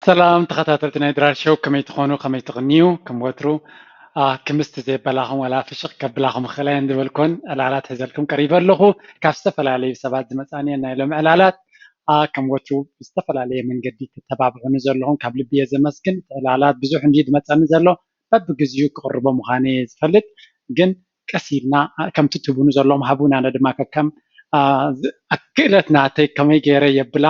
ሰላም ተኸታተልቲ ናይ ድራር ሾው፣ ከመይ ትኾኑ? ከመይ ትቕንዩ? ከም ወትሩ፣ ኣ፣ ክምስቲ ዘየበላኹም ዋላ ፍሽቕ ከብላኹም እኽእል እየ እንድበልኩን ዕላላት ሒዘልኩም ቀሪበ ኣለኹ። ካብ ዝተፈላለዩ ሰባት ዝመጻኒ ናይ ሎሚ ዕላላት፣ ኣ፣ ከም ወትሩ ብዝተፈላለየ መንገዲ ተተባብዑኒ ዘለኹም ካብ ልቢ እየ ዘመስግን። እቲ ዕላላት ብዙሕ እንድዩ ዝመጻኒ ዘሎ፣ በብግዚኡ ክቕርቦ ምዃነ እየ ዝፈልጥ። ግን ቀስ ኢልና፣ ኣ፣ ከምቲ ትህቡኒ ዘለኹም ሃቡን ኣነ ድማ ከከም፣ ኣ፣ ዝ-፣ ኣ፣ ክእለት ናተይ ከመይ ገይረ የብላ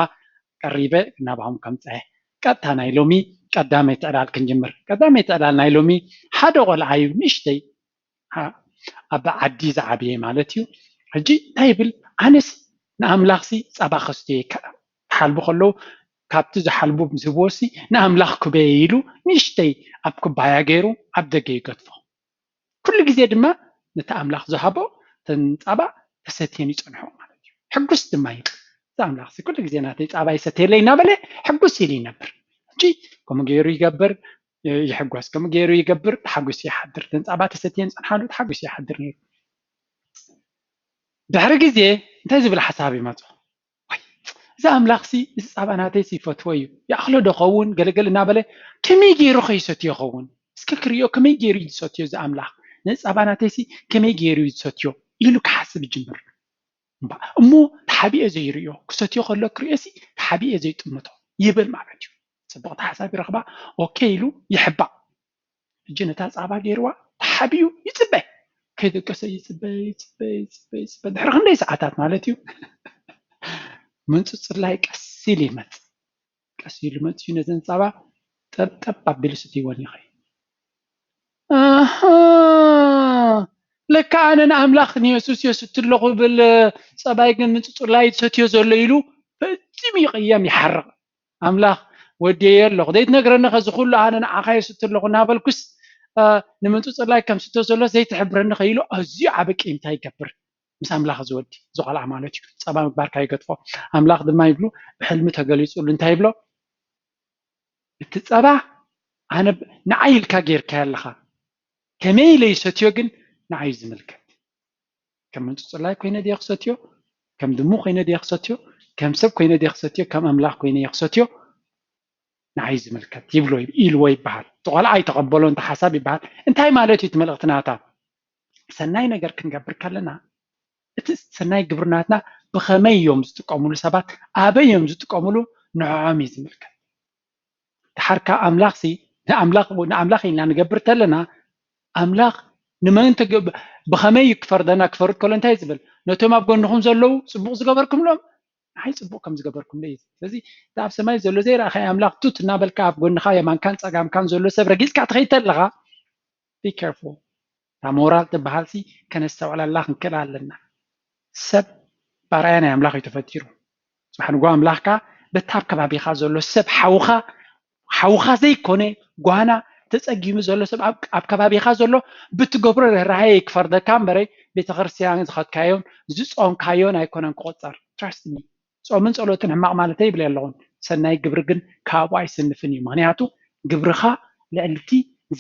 ቀሪበ ናባኹም ከምጽእ እየ። ቀጥታ ናይ ሎሚ ቀዳመይቲ ዕላል ክንጅምር። ቀዳመይቲ ዕላል ናይ ሎሚ ሓደ ቆልዓ እዩ፣ ንእሽተይ፣ ኣ-፣ ኣብ ዓዲ ዝዓበየ ማለት እዩ። ሕጂ እንታይ ይብል? ኣነስ ንኣምላኽሲ ጸባ ከስትዮ እየ። ከ-፣ ክሓልቡ ከለዉ ካብቲ ዝሓልቡ ዝህብዎሲ ንኣምላኽ ክበየ ኢሉ ንእሽተይ ኣብ ኩባያ ገይሩ ኣብ ደገ ይገድፎ። ኩሉ ግዜ ድማ ነቲ ኣምላኽ ዝሃቦ እተን ጻባ ተሰትየን ይጸንሖ ማለት እዩ። ሕጉስ ድማ እዩ። እዚ ኣምላኽሲ ኩሉ ግዜ ናተይ ጻባ ይሰትየለይ እናበለ ሕጉስ ኢሉ ይነብር። ሕጂ ከምኡ ገይሩ ይገብር፣ ይሕጎስ። ከምኡ ገይሩ ይገብር፣ ተሓጒሱ ይሓድር። እተን ጻባ ተሰትየን ይጸንሓሉ፣ ተሓጒሱ ይሓድር ነይሩ። ድሕሪ ግዜ እንታይ ዝብል ሓሳብ ይመጾ? ዋይ፣ እዚ ኣምላኽሲ እዚ ጻባ ናተይሲ ይፈትዎ እዩ፣ ይኣኽሎ ዶ ኸውን? ገለገለ እናበለ ከመይ ገይሩ ከ ይሰትዮ ኸውን? እስከ ክርእዮ ከመይ ገይሩ እዩ ዝሰትዮ እዚ ኣምላኽ? ነዚ ጻባ ናተይሲ ከመይ ገይሩ እዩ ዝሰትዮ? ኢሉ ክሓስብ ይጅምር። እምባ-፣ እሞ ተሓቢኤ ዘይርእዮ፣ ክሰትዮ ከሎ ክርእዮሲ ተሓቢኤ ዘይጥምቶ ይብል ማለት እዩ። ጽብቕቲ ሓሳብ ይረኽባ፣ ኦኬ ኢሉ ይሕባእ። ሕጂ ነታ ጻባ ገይርዋ ተሓቢኡ ይጽበ። ከይደቀሰ ይጽበ፣ ይጽበ፣ ይጽበ፣ ይጽበ። ድሕሪ ክንደይ ሰዓታት ማለት እዩ፣ ምንጽጽላይ ቀስ ኢሉ ይመጽእ። ቀስ ኢሉ መጽዩ ነዘን ጻባ ጠብጠብ ኣቢሉ ስትይወን ይኸይድ። ኣሃ፣ ለካ ኣነ ንኣምላኽ ንየሱስ እየ ዝስቲ ኣለኹ ብል፣ ጸባይ ግን ምንጽጽላይ ዝሰትዮ ዘሎ ኢሉ ፈጺሙ ይቕየም፣ ይሓርቕ። ኣምላኽ ወድየ ኣለኹ፣ ዘይትነግረኒ ከ እዚ ኩሉ ኣነ ንዓኻ እየ ዝስቲ ኣለኹ እናበልኩስ፣ እ፣ ንምንጽጽላይ ከም ስቶ ዘሎ ዘይትሕብረኒ ከ ኢሉ ኣዝዩ ዓቢ ቂምታ ይገብር። ምስ ኣምላኽ ዝወዲ ዝቆልዓ ማለት እዩ። ጸባ ምግባርካ ይገድፎ። ኣምላኽ ድማ ይብሉ ብሕልሚ ተገሊጹሉ እንታይ ይብሎ? እቲ ጸባ ኣነ ብ-፣ ንዓይ ኢልካ ጌርካዮ ኣለኻ። ከመይ ኢለ ይሰትዮ ግን ንዓይ እዩ ዝምልከት። ከም ምንጽጽላይ ኮይነ ድየ ክሰትዮ? ከም ድሙ ኮይነ ድየ ክሰትዮ? ከም ሰብ ኮይነ ድየ ክሰትዮ? ከም ኣምላኽ ኮይነ እየ ክሰትዮ? ንዓይ ዝምልከት ይብሎ፣ ኢልዎ ይበሃል። እቲ ቆልዓ ኣይተቐበሎን፣ እቲ ሓሳብ ይበሃል። እንታይ ማለት እዩ እቲ መልእኽቲ ናታ? ሰናይ ነገር ክንገብር ከለና፣ እቲ ሰናይ ግብሪ ናትና ብኸመይ እዮም ዝጥቀምሉ ሰባት፣ ኣበይ እዮም ዝጥቀምሉ፣ ንዕዖም እዩ ዝምልከት። ድሓር ከኣ ኣምላኽሲ፣ ንኣምላኽ፣ ንኣምላኽ ኢልና ንገብር ተለና፣ ኣምላኽ ንመን ተገ-፣ ብኸመይ እዩ ክፈርደና? ክፈርድ ከሎ እንታይ እዩ ዝብል? ነቶም ኣብ ጎንኹም ዘለዉ ጽቡቕ ዝገበርኩምሎም፣ ንዓይ ጽቡቕ ከም ዝገበርኩምለይ እዩ። ስለዚ፣ እቲ ኣብ ሰማይ ዘሎ ዘይረኣኻዮ ኣምላኽ ቱት እናበልካ ኣብ ጎንኻ የማንካን ጸጋምካን ዘሎ ሰብ ረጊጽካ ትኸይድ ተለኻ፣ be careful። እታ ሞራል ትበሃልሲ ከነስተውዕለላ ክንክእል ኣለና። ሰብ ባርኣያ ናይ ኣምላኽ እዩ ተፈጢሩ። ጽባሕ ንግሆ ኣምላኽ ከኣ በቲ ኣብ ከባቢኻ ዘሎ ሰብ ሓውኻ፣ ሓውኻ ዘይኮነ ጓና ተጸጊሙ ዘሎ ሰብ ኣብ፣ ኣብ ከባቢኻ ዘሎ ብትገብሮ ርህራሄ ክፈርደካ እምበረይ ቤተክርስትያን ዝኸድካዮን ዝጾምካዮን ኣይኮነን ክቑጸር። Trust me። ጾምን ጸሎትን ሕማቕ ማለት ኣይብለ ኣለኹን። ሰናይ ግብሪ ግን ካብኡ ኣይስንፍን እዩ። ምኽንያቱ ግብርኻ ልዕሊ እቲ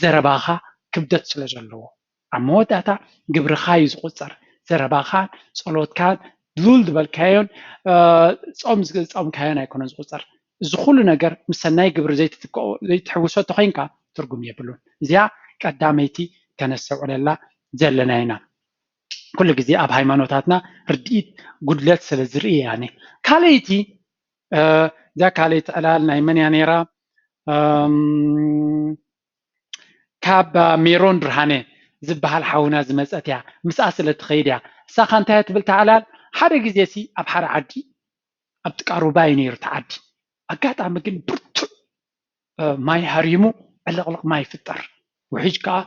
ዘረባኻ ክብደት ስለ ዘለዎ። ኣብ መወዳእታ ግብርኻ እዩ ዝቑጸር። ዘረባኻን ጸሎትካን ድሉል ዝበልካዮን፣ እ፣ ጾም ዝጾምካዮን ኣይኮነን ዝቑጸር። እዚ ኩሉ ነገር ምስ ሰናይ ግብሪ ዘይትትክኦ፣ ዘይትሕውሶ እንተኾይንካ ትርጉም የብሉን። እዚኣ ቀዳመይቲ ከነስተውዕለላ ዘለና ኢና። ኩሉ ግዜ ኣብ ሃይማኖታትና ርድኢት ጉድለት ስለ ዝርኢ እያ። ካልኣይቲ፣ እ፣ እዛ ካልኣይቲ ዕላል ናይ መን እያ ነይራ? እም፣ ካብ ሜሮን ብርሃነ ዝበሃል ሓውና ዝመጸት እያ። ምስኣ ስለ ትኸይድ እያ። እሳ ኸ እንታይ እያ ትብል እታ ዕላል? ሓደ ግዜሲ ኣብ ሓደ ዓዲ፣ ኣብ ጥቃ ሩባ እዩ ነይሩ እቲ ዓዲ። ኣጋጣሚ ግን ብርቱዕ፣ እ፣ ማይ ሃሪሙ ዕልቕልቕ ማይ ይፍጠር። ውሕጅ ከኣ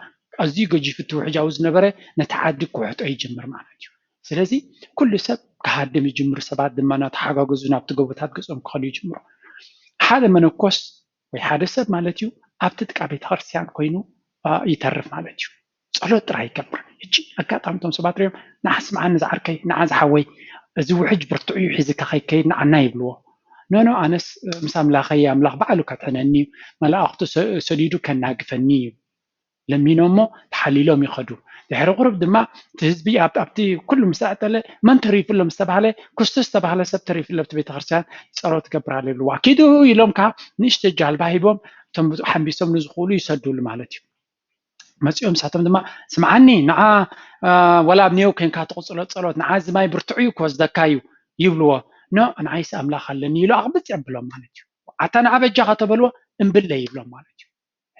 ኣዝዩ ገጂፍ እቲ ውሕጅ ኣብኡ ዝነበረ ነቲ ዓዲ ክውሕጦ ይጅምር ማለት እዩ። ስለዚ ኩሉ ሰብ ክሃድም ይጅምር፣ ሰባት ድማ እናተሓጋገዙ ናብቲ ጎቦታት ገጾም ክኸዱ ይጅምሩ። ሓደ መነኮስ ወይ ሓደ ሰብ ማለት እዩ ኣብቲ ጥቃ ቤተክርስትያን ኮይኑ፣ እ፣ ይተርፍ ማለት እዩ። ጸሎት ጥራይ ይገብር። ሕጂ ኣጋጣሚ እቶም ሰባት ሪኦም፣ "ንዓ ስምዓኒ ዝዓርከይ፣ ንዓ ዝሓወይ፣ እዚ ውሕጅ ብርቱዕ እዩ፣ ሒዝካ ከይከይድ ንዓና" ይብልዎ። "ኖ፣ ኖ፣ ኣነስ፣ እ፣ ምስ ኣምላኸይ፣ ኣምላኽ ባዕሉ ከድሕነኒ እዩ፣ መላእኽቱ ሰ-፣ ሰዲዱ ከናግፈኒ እዩ" ለሚኖሞ ተሓሊሎም ይኸዱ። ድሕሪ ቁሩብ ድማ እቲ ህዝቢ ኣብቲ ኩሉ ምስ ኣዕጠለ፣ መን ተሪፉ ኣሎ ምስ ተባህለ፣ ክስቶ ዝተባህለ ሰብ ተሪፉ ኣሎ ኣብቲ ቤተክርስትያን፣ ጸሎት ትገብር ኣላ ይብልዋ። ኪዱ ኢሎም ከዓ ንእሽተይ ጃልባ ሂቦም እቶም ሓንቢሶም ንዝኽእሉ ይሰዱሉ ማለት እዩ። መጺኦም ንሳቶም ድማ፣ ስምዓኒ፣ ንዓ ወላ ኣብ ኔው ኮንካ ትቕጽሎ ጸሎት፣ ንዓ እዚ ማይ ብርትዑ እዩ ክወስደካ እዩ ይብልዎ። ኖ፣ ንዓይስ ኣምላኽ ኣለኒ ኢሉ ኣቕብጽ የብሎም ማለት እዩ። ኣታ ንዓ በጃኻ ተበልዎ፣ እምብለ ይብሎም ማለት እዩ።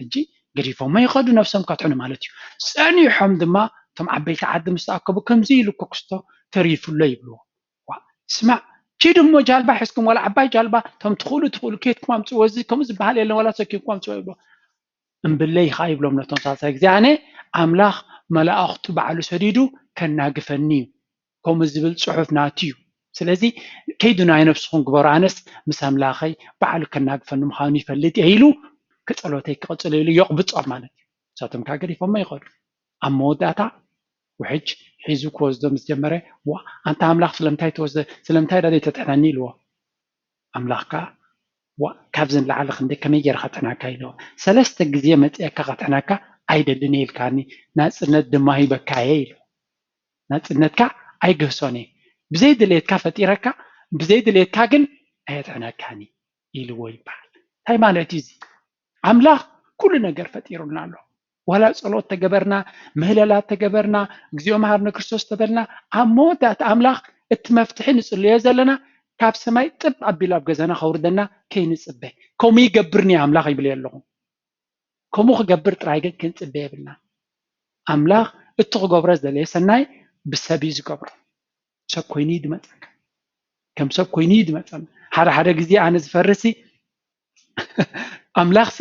ሕጂ ገዲፎሞ ይኸዱ፣ ነብሶም ከድሕኑ ማለት እዩ። ጸኒሖም ድማ እቶም ዓበይቲ ዓዲ ምስ ተኣከቡ፣ ከምዚ ኢሉ እኮ ክስቶ ተሪፉ ኣሎ ይብልዎ። ስማዕ፣ ኪዱ እሞ ጃልባ ሒዝኩም፣ ዋላ ዓባይ ጃልባ፣ እቶም ትኽእሉ ትኽእሉ ኬድኩም ኣምጽእዎ፣ እዚ ከምኡ ዝበሃል የለን፣ ዋላ ሰኪምኩም ኣምጽእዎ ይብልዎ። እምብለይ ኸዓ ይብሎም ነቶም ሳልሳይ ግዜ፣ ኣነ ኣምላኽ መላእኽቱ ባዕሉ ሰዲዱ ከናግፈኒ እዩ፣ ከምኡ ዝብል ጽሑፍ ናቱ እዩ። ስለዚ ከይዱ ናይ ነብስኹም ግበሩ፣ ኣነስ ምስ ኣምላኸይ ባዕሉ ከናግፈኒ ምዃኑ ይፈልጥ እየ ኢሉ፣ ክጸሎተይ ክቕጽል ኢሉ የቕብጾም ማለት እዩ። ንሳቶም ከዓ ገዲፎሞ ይኸዱ። ኣብ መወዳእታ ውሕጅ ሒዙ ክወስዶ ምስ ጀመረ፣ ዋ፣ ኣንታ ኣምላኽ ስለምንታይ ትወስደ፣ ስለምንታይ ዳ ዘይተጥሕነኒ ኢልዎ። ኣምላኽ ከዓ፣ ዋ፣ ካብዚ ንላዕሊ ክንደይ ከመይ ገይረ ከጥሕነካ ኢልዎ። ሰለስተ ግዜ መፂአካ ከጥሕነካ ኣይደልን እየ ኢልካኒ፣ ናፅነት ድማ ሂበካ እየ ኢሉ። ናፅነትካ ኣይግህሶን እየ። ብዘይ ድሌትካ ፈጢረካ፣ ብዘይ ድሌትካ ግን ኣየጥሕነካን እዩ ኢልዎ ይበሃል። እንታይ ማለት እዩ እዚ? ኣምላኽ ኩሉ ነገር ፈጢሩልና ኣሎ። ዋላ ጸሎት ተገበርና፣ ምህለላት ተገበርና፣ እግዚኣብሔር መሓረነ ክርስቶስ ተበልና፣ ኣብ መወዳእታ ኣምላኽ እቲ መፍትሒ ንጽልዮ ዘለና ካብ ሰማይ ጥብ ኣቢሉ ኣብ ገዛና ከውርደና ከይንጽበ። ከምኡ ይገብርኒ ኣምላኽ ይብል ኣለኹ። ከምኡ ክገብር ጥራይ ግን ክንጽበ የብልና። ኣምላኽ እቲ ክገብሮ ዝደለየ ሰናይ ብሰብ እዩ ዝገብሮ። ሰብ ኮይኑ እዩ ዝመጸና። ከም ሰብ ኮይኑ እዩ ዝመጸና። ሓደ ሓደ ግዜ ኣነ ዝፈርሲ ኣምላኽሲ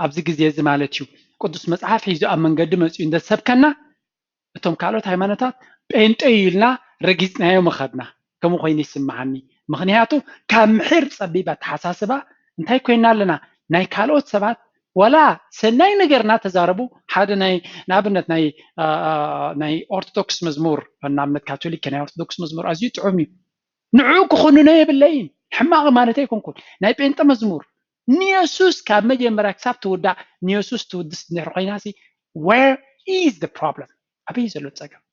ኣብዚ ግዜ እዚ ማለት እዩ ቅዱስ መጽሓፍ ሒዙ ኣብ መንገዲ መጺኡ እንተዝሰብከና፣ እቶም ካልኦት ሃይማኖታት ጴንጤ እዩ ኢልና ረጊጽናዮ ምኸድና። ከምኡ ኮይኑ ይስምዓኒ። ምኽንያቱ ካብ ምሒር ጸቢብ ኣተሓሳስባ እንታይ ኮይና ኣለና? ናይ ካልኦት ሰባት ዋላ ሰናይ ነገር እናተዛረቡ፣ ሓደ ናይ ንኣብነት ናይ ናይ ኦርቶዶክስ መዝሙር፣ ንኣብነት ካቶሊክ ናይ ኦርቶዶክስ መዝሙር ኣዝዩ ጥዑም እዩ። ንዑ ክኹንኖ የብለይን፣ ሕማቕ ማለት ኣይኮንኩን። ናይ ጴንጠ መዝሙር ንየሱስ ካብ መጀመርያ ክሳብ ትውዳእ ንየሱስ ትውድስ እንድሕር ኮይናሲ፣ where is the problem? ኣበይ ዘሎ ጸገም?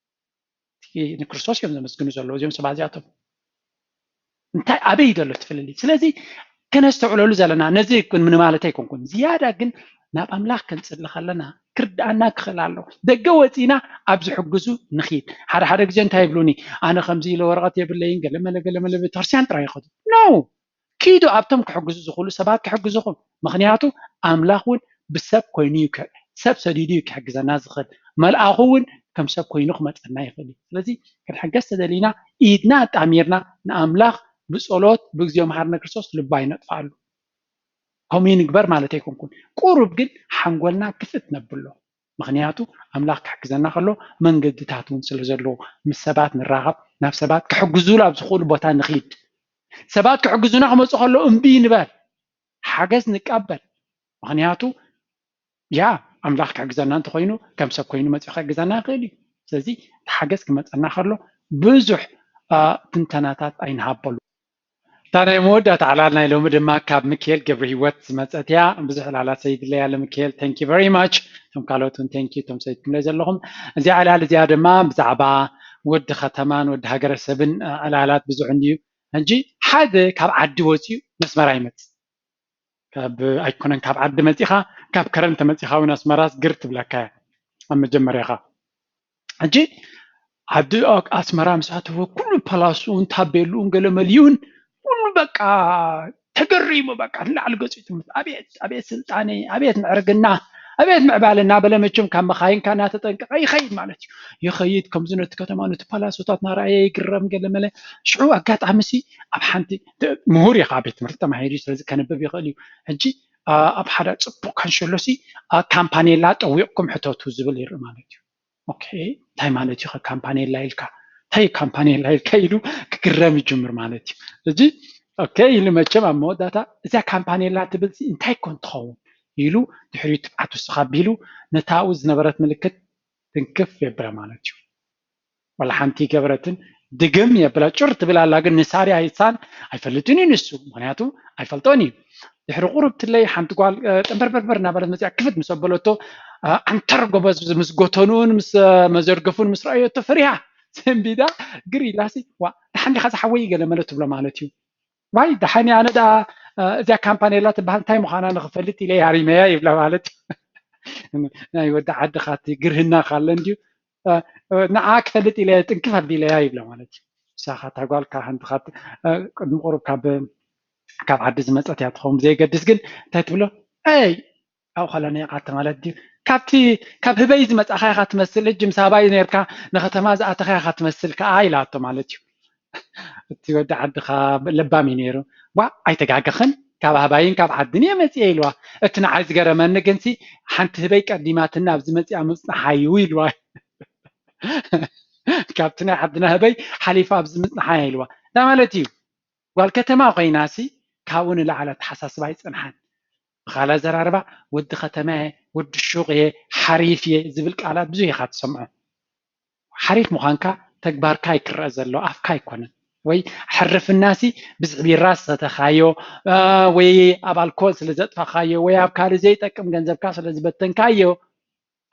ንክርስቶስ እዮም ዘመስግኑ ዘለዉ እዚኦም ሰባት እዚኣቶም። እንታይ ኣበይ ዘሎ እቲ ፍልልይ? ስለዚ ከነስተውዕለሉ ዘለና ነዚ ምን ማለት ኣይኮንኩን። ዝያዳ ግን ናብ ኣምላኽ ክንጽሊ ከለና ክርድኣና ክኽእል ኣለዎ። ደገ ወጺና ኣብ ዝሕግዙ ንኺድ። ሓደ ሓደ ግዜ እንታይ ይብሉኒ፣ ኣነ ከምዚ ኢለ ወረቐት የብለይን፣ ገለመለ ገለመለ፣ ቤተክርስትያን ጥራይ ይኸዱ። No! ኪዱ ኣብቶም ክሕግዙ ዝኽእሉ ሰባት ክሕግዙኹም። ምኽንያቱ ኣምላኽ እውን ብሰብ ኮይኑ እዩ፣ ሰብ ሰዲዱ እዩ ክሕግዘና ዝኽእል። መልኣኹ እውን ከም ሰብ ኮይኑ ክመፀና ይኽእል እዩ። ስለዚ ክንሕገዝ ተደሊና ኢድና ኣጣሚርና ንኣምላኽ ብፀሎት ብእግዚኦ መሓረነ ክርስቶስ ልባ ይነጥፍኣሉ። ከምኡ ንግበር ማለት ኣይኮንኩን። ቁሩብ ግን ሓንጎልና ክፍት ነብሎ። ምኽንያቱ ኣምላኽ ክሕግዘና ከሎ መንገድታት እውን ስለ ዘለዎ ምስ ሰባት ንራኸብ፣ ናብ ሰባት ክሕግዙሉ ኣብ ዝኽእሉ ቦታ ንኺድ። ሰባት ክሕግዙና ክመፁ ከሎ እምቢ ንበል፣ ሓገዝ ንቀበል። ምኽንያቱ ያ ኣምላኽ ክሕግዘና እንተኾይኑ ከም ሰብ ኮይኑ መፂኡ ክሕግዘና ይኽእል እዩ። ስለዚ እቲ ሓገዝ ክመፀና ከሎ ብዙሕ ትንተናታት ኣይንሃበሉ። እታ ናይ መወዳእታ ዕላል ናይ ሎሚ ድማ ካብ ምክኤል ገብረ ህይወት ዝመፀት እያ። ብዙሕ ዕላላት ሰይድለይ ኣሎ ምክኤል፣ thank you very much። እቶም ካልኦት እውን thank you፣ እቶም ሰይድኩምለይ ዘለኹም። እዚኣ ዕላል እዚኣ ድማ ብዛዕባ ወዲ ከተማን ወዲ ሃገረሰብን ዕላላት ብዙሕ እንድዩ። ሕጂ ሓደ ካብ ዓዲ ወፂኡ ነስመራ ይመፅእ። ካብ ኣይኮነን ካብ ዓዲ መፂኻ፣ ካብ ከረን ተመፂኻ እውን ኣስመራስ ግር ትብለካ እያ ኣብ መጀመርያኻ። ሕጂ ዓዲ ኣስመራ ምስ ኣተወ ኩሉ ፓላስኡን ታቤልኡን ገለመሊኡን ኩሉ በቃ ተገሪሙ በቃ ንላዕሊ ገፁ ይጥምት። ኣቤት ኣቤት ስልጣነይ፣ ኣቤት ምዕርግና፣ ኣቤት ምዕባለ እናበለ መቸም ካብ መኻይንካ እናተጠንቀቐ ይኸይድ ማለት እዩ። ይኸይድ ከምዚ ነቲ ከተማ ነቲ ፓላሶታት እናረኣየ ይግረም ገለመለ። ሽዑ ኣጋጣሚ ሲ ኣብ ሓንቲ ምሁር እዩ፣ ካብ ቤት ትምህርቲ ተማሂሩ እዩ፣ ስለዚ ከንብብ ይኽእል እዩ። ሕጂ ኣብ ሓደ ፅቡቅ ካንሸሎ ሲ ካምፓኔላ ጠዊቕኩም ሕተቱ ዝብል ይርኢ ማለት እዩ። ኦኬ፣ እንታይ ማለት እዩ ካምፓኔላ ኢልካ? እንታይ ካምፓኔላ ኢልካ ኢሉ ክግረም ይጅምር ማለት እዩ። እዚ ኦኬ ኢሉ መቸም ኣብ መወዳእታ እዚኣ ካምፓኔላ ትብል ሲ እንታይ ኮን ትኸውን ኢሉ ድሕሪኡ ትብዓት ውስኽ ኣቢሉ ነታኡ ዝነበረት ምልክት ትንክፍ የብላ ማለት እዩ። ዋላ ሓንቲ ገበረትን ድግም የብላ፣ ጭር ትብል ኣላ። ግን ንሳሪ ኣይሳን ኣይፈልጥን እዩ ንሱ፣ ምክንያቱ ኣይፈልጦን እዩ። ድሕሪ ቁሩብ ትለይ ሓንቲ ጓል ጠንበርበርበር እናበለት መፅያ ክፍት ምስ ኣበለቶ ዓንተር ጎበዝ ምስ ጎተኑን ምስ መዘርገፉን ምስ ረኣዮቶ ፈሪሃ ሰንቢዳ ግር ኢላሲ፣ ዋ ደሓን ዲኻ ዝሓወይ ገለ መለ ትብሎ ማለት እዩ። ዋይ ደሓን እያ፣ ኣነ ደኣ እዚኣ ካምፓኔላ ትበሃል እንታይ ምዃና ንኽፈልጥ ኢለ ኣሪመያ ይብላ ማለት እዩ። ናይ ወዲ ዓድኻ እቲ ግርህና ካለ እንድዩ ንዓ ክፈልጥ ኢለ ጥንክፍ ኣቢለያ ይብላ ማለት እዩ። ንሳኻ እታ ጓልካ ሓንቲ ቅድሚ ቁሩብ ካብ ዓዲ ዝመፀት እያ ትኸውን ብዘየገድስ፣ ግን እንታይ ትብሎ? ኣይ ኣብኡ ከላ ነይቓተ ማለት ድዩ? ካብቲ ካብ ህበይ ዝመጻኻ ኢኻ ትመስል፣ ሕጂ ምስ ኣባይ ነርካ ንከተማ ዝኣተኻ ኢኻ ትመስል ከኣ ኢላቶ ማለት እዩ። እቲ ወዲ ዓድኻ ለባም እዩ ነይሩ። ዋ ኣይተጋገኽን፣ ካብ ኣህባይን ካብ ዓድን እየ መጽየ ኢልዋ። እቲ ንዓይ ዝገረመኒ ግንሲ ሓንቲ ህበይ ቀዲማትና ኣብዚ መጽያ ምጽንሓ እዩ ኢልዋ። ካብቲ ናይ ዓድና ህበይ ሓሊፋ ኣብዚ ምጽንሓ እያ ኢልዋ። እንታይ ማለት እዩ? ጓል ከተማ ኮይናሲ ካብኡ ንላዕሊ ኣተሓሳስባ ኣይጸንሓን። ብኻልእ ኣዘራርባ ወዲ ከተማ እየ፣ ወዲ ሹቕ እየ፣ ሓሪፍ እየ ዝብል ቃላት ብዙሕ ኢኻ ትሰምዖ። ሓሪፍ ምዃንካ ተግባርካ እዩ ክረአ ዘሎ፣ ኣፍካ ኣይኮነን። ወይ ሕርፍናሲ ብዝሒ ቢራ ዝሰተኻዮ ወይ ኣብ ኣልኮል ስለ ዘጥፋኻዮ ወይ ኣብ ካልእ ዘይጠቅም ገንዘብካ ስለ ዝበተንካዮ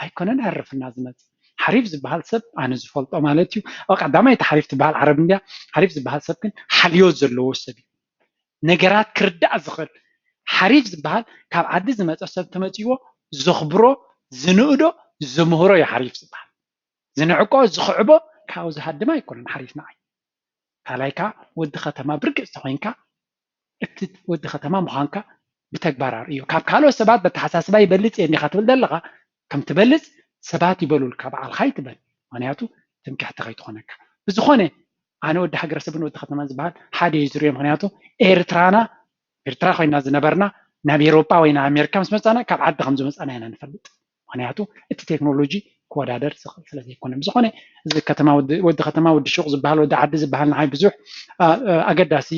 ኣይኮነን ሕርፍና ዝመጽእ። ሓሪፍ ዝበሃል ሰብ ኣነ ዝፈልጦ ማለት እዩ፣ ኣብ ቀዳማይ እቲ ሓሪፍ ትበሃል ዓረብ እንድያ። ሓሪፍ ዝበሃል ሰብ ግን ሓልዮት ዘለዎ ሰብ እዩ። ነገራት ክርዳእ ዝኽእል። ሓሪፍ ዝበሃል ካብ ዓዲ ዝመጸ ሰብ ተመጺዎ ዘኽብሮ፣ ዝንእዶ፣ ዝምህሮ እዩ ሓሪፍ ዝበሃል። ዝንዕቆ፣ ዝኽዕቦ ካብኡ ዝሃድም ኣይኮነን ሓሪፍ ንዓይ። ካልኣይ ከዓ ወዲ ከተማ ብርግጽ ተኾይንካ እቲ ወዲ ከተማ ምዃንካ ብተግባር ኣርእዮ። ካብ ካልኦት ሰባት በተሓሳስባ ይበልጽ እየ እንዲኻ ትብል ዘለኻ፣ ከም ትበልጽ ሰባት ይበሉልካ፣ ባዕልኻ ይትበል። ምኽንያቱ ትምክሕቲ ከይትኾነካ። ብዝኾነ ኣነ ወዲ ሃገረሰብን ወዲ ከተማን ዝበሃል ሓደ እዩ ዝርእዮ። ምኽንያቱ ኤርትራና ኤርትራ ኮይና ዝነበርና ናብ ኤሮጳ ወይ ናብ ኣሜሪካ ምስ መጻና ካብ ዓዲ ከም ዝመጻና ኢና ንፈልጥ። ምኽንያቱ እቲ ቴክኖሎጂ ክወዳደር ዝኽእል ስለ ዘይኮነ። ብዝኾነ እዚ ከተማ ወዲ ከተማ ወዲ ሹቕ ዝበሃል ወዲ ዓዲ ዝበሃል ንዓይ ብዙሕ ኣገዳሲ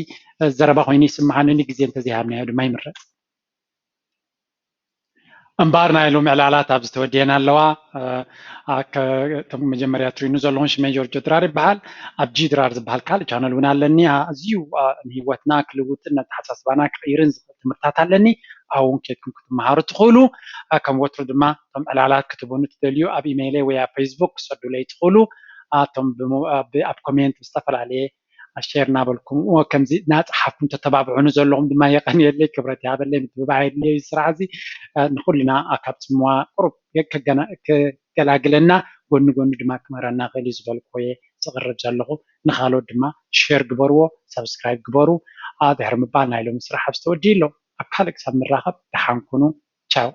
ዘረባ ኮይኑ ይስምዓኒ፣ ግዜ እንተዘይሃብናዮ ድማ ይምረጽ። እምበኣር ናይ ሎሚ ዕላላት ኣብዚ ተወዲአን ኣለዋ። እቶም መጀመርያ ትሪኑ ዘለኹም ሽመይ ጆርጆ ድራር ይበሃል። ኣብ ጂ ድራር ዝበሃል ካልእ ቻነል እውን ኣለኒ። ኣዝዩ ንህይወትና ክልውጥን ነተሓሳስባና ክቕይርን ዝኽእል ትምህርታት ኣለኒ። ኣብኡ እውን ኬድኩም ክትመሃሩ ትኽእሉ። ከም ወትሩ ድማ እቶም ዕላላት ክትህቡኒ ትደልዩ ኣብ ኢሜይለይ ወይ ኣብ ፌስቡክ ክሰዱለይ ትኽእሉ። እቶም ኣብ ኮሜንት ብዝተፈላለየ ሼር እናበልኩም ከምዚ እናፀሓፍኩም ተተባብዑኒ ዘለኹም ድማ የቐንየለይ፣ ክብረት ይሃበለይ። ምትብባዕ የድልዮ እዩ ስራሕ እዚ ንኹልና ካብ ፅምዋ ቁሩብ ክገላግለና፣ ጎኒ ጎኒ ድማ ክምህረና ክእል እዩ ዝበልኩዎ እየ ዝቕርብ ዘለኹ። ንኻልኦት ድማ ሼር ግበርዎ፣ ሳብስክራይብ ግበሩ። ድሕሪ ምባል ናይ ሎሚ ስራሕ ኣብዚ ተወዲኡ ኣሎ። ኣብ ካልእ ክሳብ ንራኸብ ደሓን ኩኑ። ቻው።